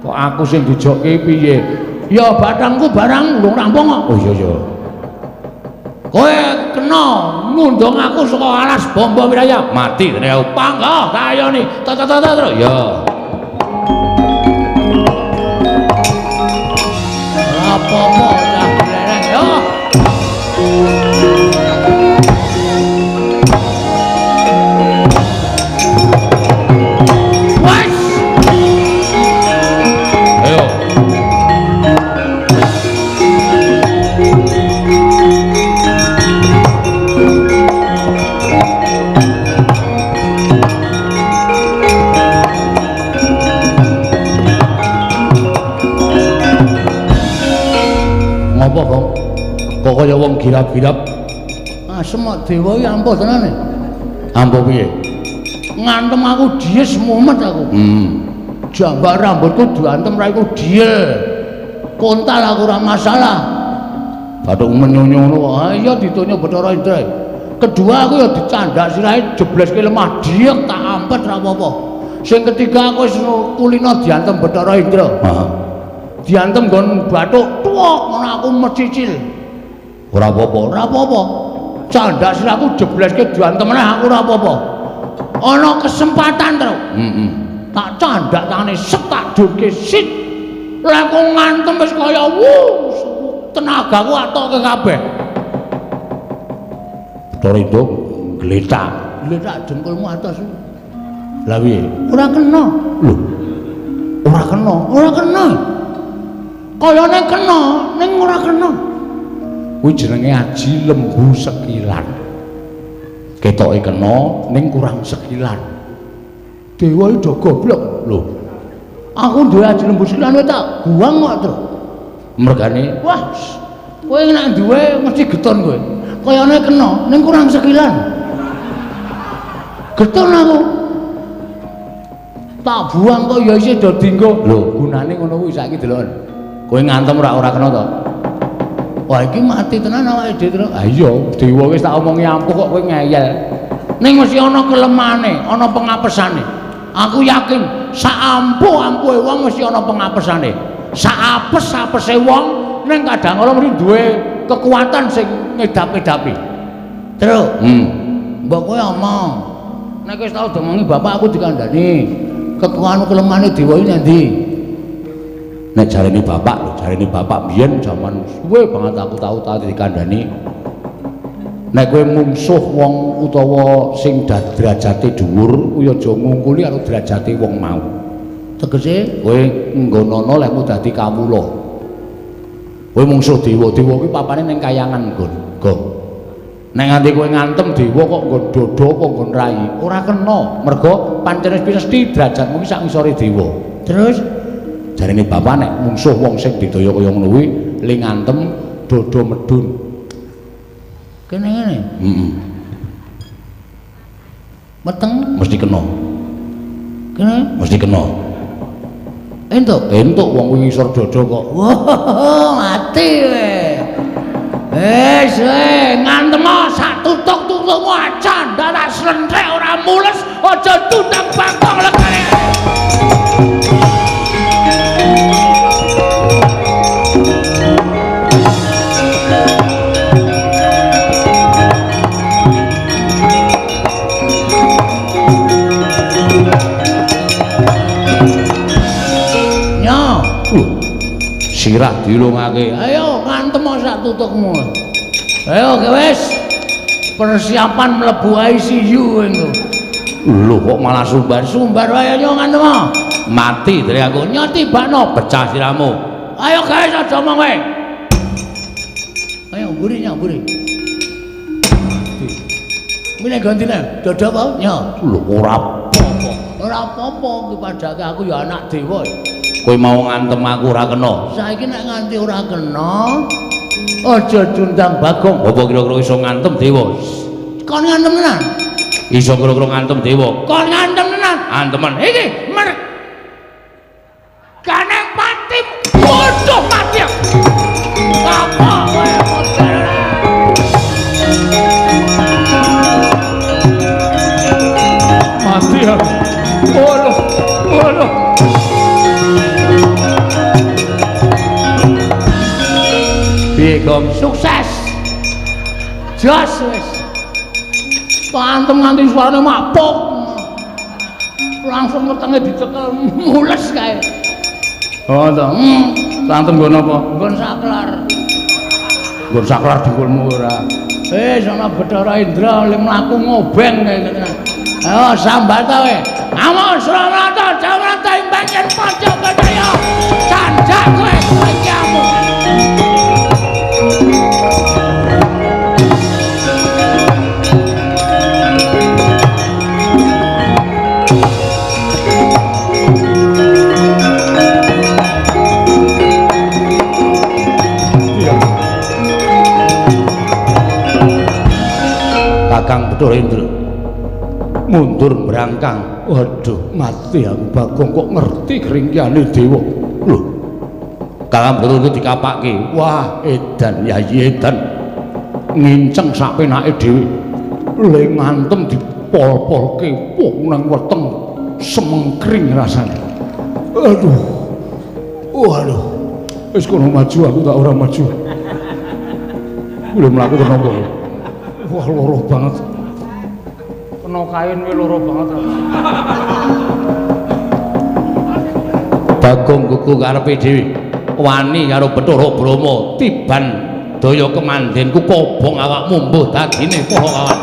Kok aku sing dijokke piye? Ya bathangku barang urung rampung kok. Oh iya iya. Kowe kena ngundang aku saka alas Bombong Wirayang. Mati dene aku. Panggah tayoni. Ta ta ta ta. Ya. Apa-apa cah glereng ya. Wes. Ayo. Ngopo, Gong? Kok kaya wong girap-girap? Asem kok dewa iki ampuh tenan e. Ampuh piye? Ngantem aku dies mumet aku. Jambak rambutku diantem raiku diel. Kontal aku ora masalah. Bathuk menyunyu ngono kok. Ah iya ditonyo Bathara Indra. Kedua aku ya dicandak sirahe jebleske lemah diek tak ampet ora apa-apa. Sing ketiga aku wis kulino diantem Bathara Indra. Heeh. Diantem nggon bathuk tuwek ngono aku mecicil. Ora apa-apa. Ora apa-apa. Candak sirahku jebleske diantem meneh aku ora apa-apa. Ana kesempatan, Tru. Heeh. Tak candak tangane set tak durke sit. Lah aku ngantem wis kaya wuh, tenagaku atoke kabeh. Bathara Indra gletak. Gletak dengkulmu atos. Lah piye? Ora kena. Lho. Ora kena. Ora kena. Kayane kena, ning ora kena. Kuwi jenenge aji lembu sekilan. Ketoke kena ning kurang sekilan. Dewa iki do goblok. Lho. Aku duwe aji lembu sekilan kowe tak guang kok, Tru. Mergane, wah, kowe nek duwe mesti geton kowe. Kayane kena ning kurang sekilan. Geton aku. Tak buang kok ya isih do dinggo. Lho, gunane ngono kuwi saiki deloken. Kowe ngantem ora kena to? Wah, iki mati tenan awake dhewe, Tru. Ha iya, dewa wis tak omongi ampuh kok kowe ngeyel. Ning mesti ana kelemane, ana pengapesane. Aku yakin sak ampuh-ampuhe wong mesti ana pengapesane. Sak apes-apese wong ning kadang kala mesti duwe kekuatan sing ngedap-edapi. Tru. Mbok kowe omong. Nek wis tau domongi bapak aku dikandhani. Kekuatan kelemane dewa iki nang ndi? Nek jarene bapak lho, jarene bapak biyen jaman suwe banget aku tau dikandhani. Nek kowe mungsuh wong utawa sing derajate dhuwur, kuwi aja ngungkuli karo derajate wong mau. Tegese kowe nggonono lehmu dadi kawula. Kowe mungsuh dewa, dewa kuwi papane ning kayangan nggon. Gong. Nek nganti kowe ngantem dewa kok nggon dodo apa nggon rai, ora kena. Mergo pancen wis mesti derajatmu ki sak ngisore dewa. Terus jarene bapak nek mungsuh wong sing didaya kaya ngono kuwi le ngantem dodo medun. Kene ngene. Heeh. Meteng mesti kena. Kene mesti kena. Entuk. Entuk wong kuwi ngisor dodo kok. Wah, mati kowe. Wis, ngantem sak tutuk-tutukmu aja ndak tak slentrek ora mules, aja tundang bangkong legane. Nyo, sirah dilungake. Ayo ngantem sak tutukmu. Ayo wis. Persiapan mlebu ICU engko. Lho kok malah sumbar-sumbar wae nyo ngantem. Mati dari aku. Nyo tibakno pecah siramu. Ayo guys aja omong kowe. Ayo mburi nyo mburi. Mine gantine dodok apa nyo? Lho ora apa-apa. Ora apa-apa iki padake aku ya anak dewa. Kowe mau ngantem aku ora kena. Saiki nek nganti ora kena aja diundang Bagong. Apa kira-kira iso ngantem dewa? Kon ngantem tenan? Iso kira-kira ngantem dewa. Kon ngantem tenan? Antemen. Iki mergane pati bodoh mati. Apa kowe model? Mati aku. Waduh, waduh. Piye Gong? Sukses. Jos wis. Pantem nganti suarane mapuk. Langsung wetenge dicekel mules kae. Oh to. Pantem nggon apa? Nggon saklar. Nggon saklar dengkulmu ora. Wis ana Bathara Indra le mlaku ngobeng kae ngene. Ayo sambat ta kowe. Amo Sramata Jamrata ing bagian pojok Bedhaya. Candak kowe kekamu. Kakang Bathara Indra mundur brangkang. Waduh, mati aku Bagong kok ngerti kringkihane dewa. Lho, Kakang Bathara Indra dikapake. Wah, edan yayi edan. Nginceng sak penake dhewe. Le ngantem dipol-polke wong nang weteng semengkring rasane. Aduh. Waduh. Wis kono maju aku tak ora maju. Lho mlaku kenapa? Wah, loro banget. Kena kain kuwi loro banget. Bagong gugu karepe dhewe. Wani karo Bathara Brahma tiban daya kemandenku kobong awakmu mbuh dadine para kawan.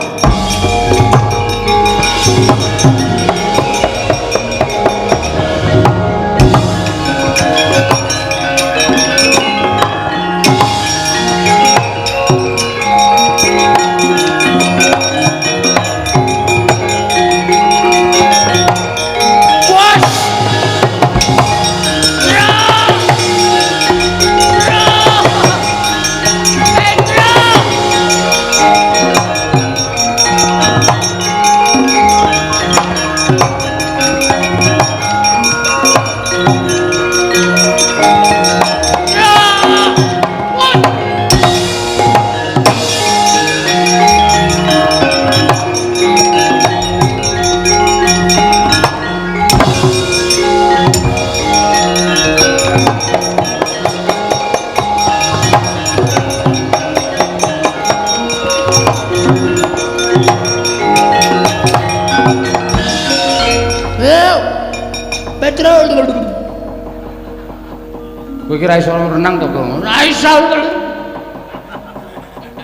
Kowe iki ra iso renang to, Gong? Ora iso.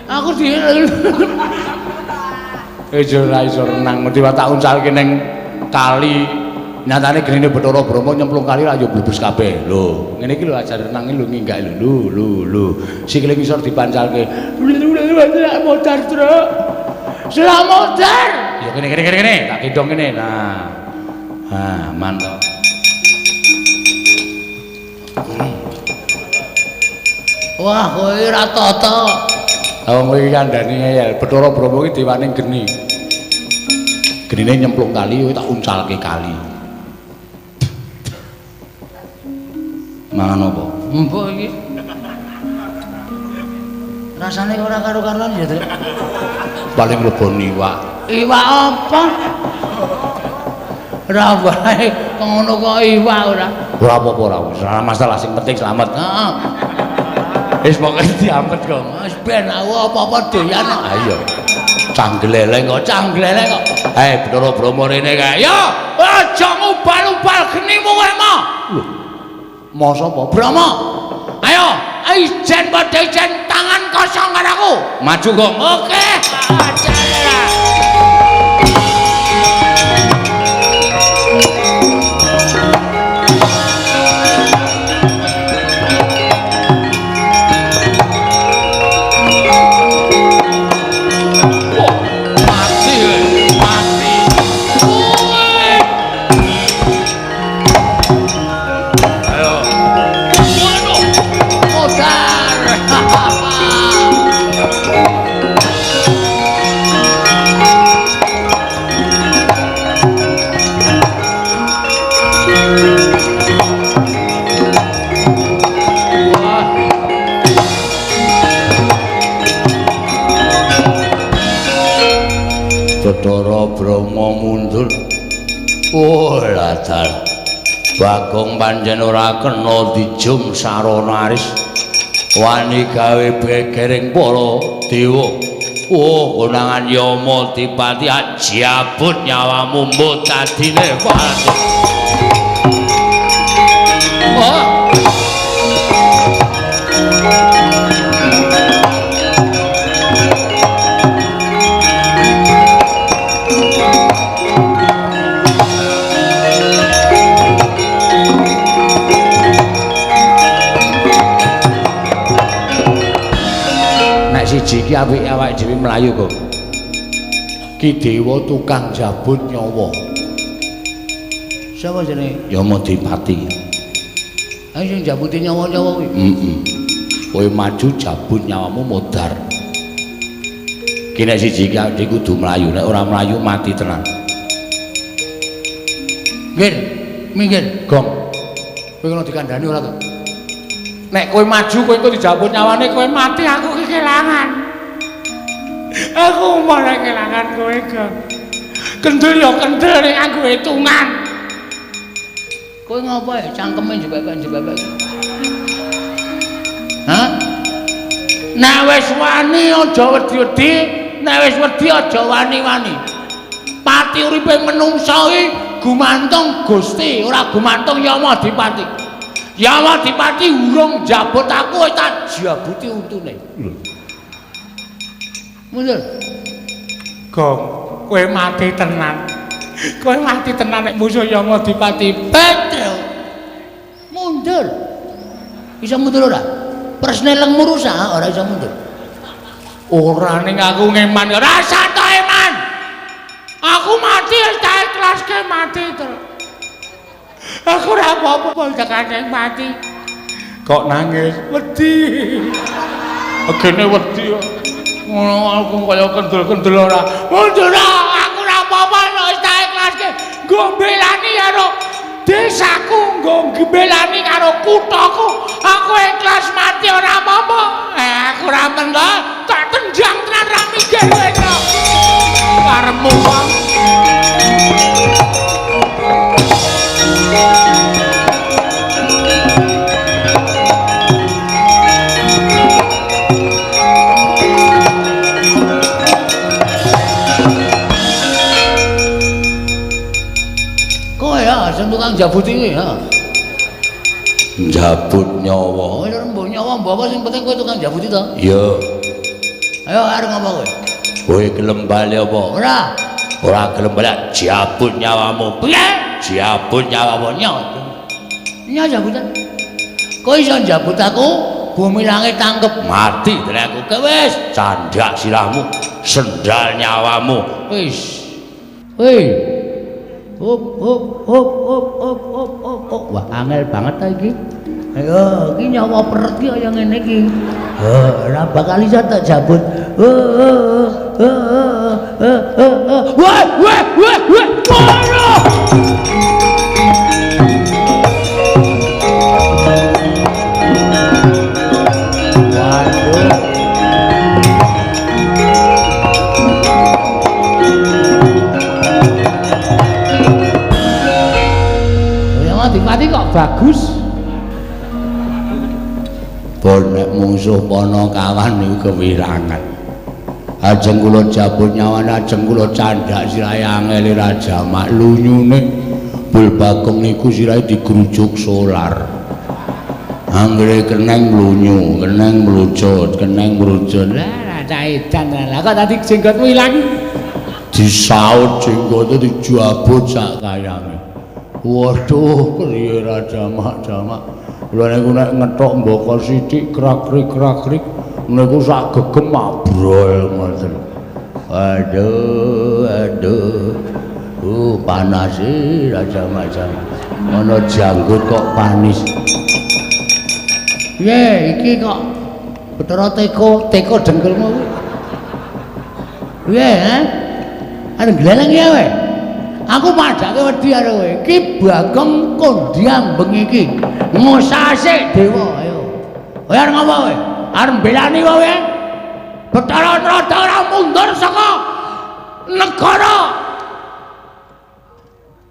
Aku di ora iso renang, mesti tak uncalke ning kali. Nyatane genine Bathara Brahma nyemplung kali ra yo blebes kabeh. Lho, ngene iki lho ajar renang iki lho nginggak lho lho lho. Sikile ngisor dipancalke. Modar, Truk. Selamat modar. Ya kene kene kene kene, tak gendong kene. Nah. Ah, mantap. Wah, kowe ora tata. Lah wong kowe iki kandhani ngeyel. Bathara Brahma iki dewane geni. Genine nyemplung kali, kowe tak uncalke kali. Mangan apa? Mbok iki. Rasane ora karo-karuan ya, Trik. Paling leboni iwak. Iwak apa? Ora wae ngono kok iwak ora. Ora apa-apa ora, ora masalah, sing penting selamat. Heeh. Wis pokoke diampet kok. Wis ben aku apa-apa doyan. Ha iya. Canggleleng kok, canggleleng kok. Bathara Brahma rene kae. Yo, aja ngubal-ubal genimu kowe mo. Lho. Masa apa? Brahma. Ayo, ijen padha ijen tangan kosong karo aku. Maju kok. Oke. Aja. Bathara Brahma mundur. Oh latar. Bagong pancen ora kena dijum sarana aris. Wani gawe gegering para dewa. Oh konangan Yama Dipati ajabut nyawamu mbok tadine pati. Oh. Siji iki apike awake dhewe mlayu kok. Ki dewa tukang jabut nyawa. Sapa jenenge? Yama Dipati. Ayo sing jabuti nyawa-nyawa kuwi. Heeh. Kowe maju jabut nyawamu modar. Ki nek siji iki awake dhewe kudu mlayu, nek ora mlayu mati tenan. Minggir, minggir, Gong. Kowe kena dikandhani ora to? Nek kowe maju kowe engko dijabut nyawane kowe mati, aku ki kelangan. Aku malah kelangan kowe, Gong. Kendel ya kendel nek aku hitungan. Kowe ngopo ya cangkeme jebebek-jebebek? Hah? Nek wis wani aja wedi-wedi, nek wis wedi aja wani-wani. Pati uripe menungsa iki gumantung Gusti, ora gumantung Yama Dipati. Yama Dipati urung njabut aku wis tak jabuti untune. Lho. Mundur. Gong, kowe mati tenan. Kowe mati tenan nek musuh Yama Dipati. Petro. Mundur. Bisa mundur ora? Presne lengmu rusak ora iso mundur. Ora ning aku ngeman rasa to eman. Aku mati wis tak ikhlaske mati terus. Aku ora apa-apa tekane mati. Kok nangis? Wedi. Agene wedi kok. Ngono aku kaya kendel-kendel ora. Mundur aku ora apa-apa wis tak ikhlaske. Nggo mbelani karo desaku, nggo mbelani karo kuthaku. Aku ikhlas mati ora apa-apa. Aku ora mentho, tak tenjang tenan ra minggir kowe. Karepmu wong. Kowe ya sing tukang jabut iki ha. Njabut nyawa. Oh, lha mbok nyawa mbok apa sing penting kowe tukang jabuti to? Iya. Ayo arep ngopo kowe? Kowe gelem bali apa? Ora. Ora gelem bali jabut nyawamu. Piye? Jabut nyawamu. Nya jabutan. Kowe iso njabut aku, bumi langit tangkep mati tenan aku. Kowe wis candhak sirahmu, sendal nyawamu. Wis. Hei. Hop hop hop hop hop hop hop hop. Wah, angel banget ta iki. Ayo, iki nyawa peret iki kaya ngene iki. Ora bakal iso tak jabut. Wah, wah, wah, wah. Waduh. Waduh. bagus. Bon nek mungsuh Panakawan niku kewirangan. Ajeng kula jabut nyawane, ajeng kula candhak sirahe angele Raja Mak lunyune. Bul Bagong niku sirahe digrujuk solar. Anggere keneng mlunyu, keneng mlucut, keneng mlucut. Lah cah edan lah kok tadi jenggotmu ilang. Disaut jenggote dijabut sak kayange. Waduh, priye Raja Mak jamak. Kula niku nek ngethok mbaka sithik krak-krik-krak-krik niku sak gegem abrol ngoten. Aduh, aduh. Panas e Raja Mak jamak. Ana janggut kok panis. Piye iki kok Bathara teko, teko dengkulmu kuwi. Piye, ha? Arep gleleng ya kowe. Aku padhake wedi karo kowe. Iki Bagong kondhang bengi iki. Ngosase dewa, ayo. Kowe arep ngopo kowe? Arep mbelani kowe? Bathara Narada ora mundur saka negara.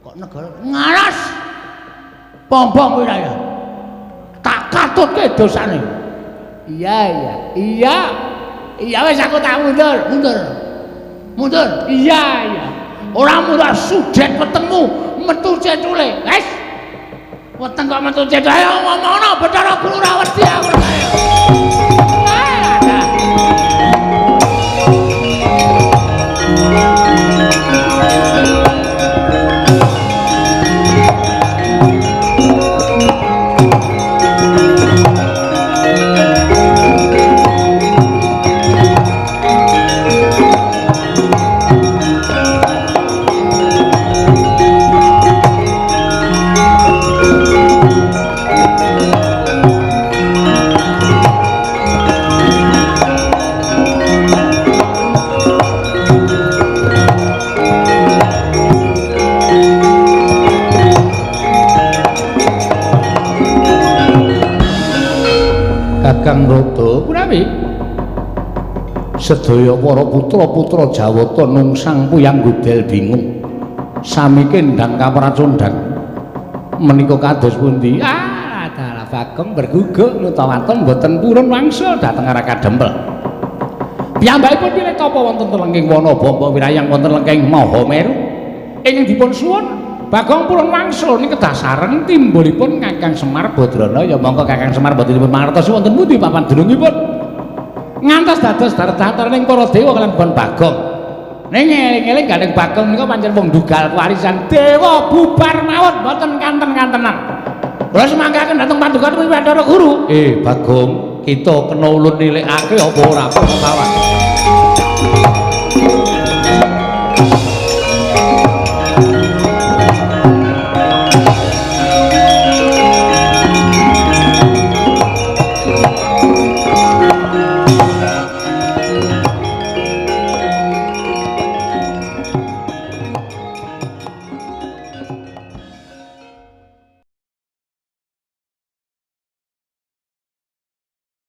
Kok negara ngaras? Pompong kowe ya. Tak katutke dosane. Iya, iya. Iya. Iya wis aku tak mundur, mundur. Mundur. Iya, iya. Ora mundur sudet wetengmu metu cecule. Wis. Weteng kok metu cecule. Ayo ngomongno Bathara Guru ora wedi aku. Kakang Rada punawi sedaya para putra-putra Jawata nungsang puyang gudel bingung sami kendang kapracondang menika kados pundi? Ah, dalah Bagong berguguk nutawaton boten purun wangsul dhateng arah kadempel. Piyambakipun pilih tapa wonten telengking wana bapa wirayang wonten lengking Mahameru ingkang dipun suwun Bagong purun wangsul niki kedah sareng timbulipun Kakang Semar Badrana. Ya monggo Kakang Semar boten dipun mangertosi wonten pundi papan dunungipun ngantos dados datar-dataraning para dewa kaliyan Bon Bagong. Ning eling-eling gandeng Bagong menika pancen wong dugal warisan dewa bubar mawon boten kanten-kantenan. Kula semangkaken dhateng paduka Bathara Guru. Bagong, kita kena ulun nilikake apa ora kawan.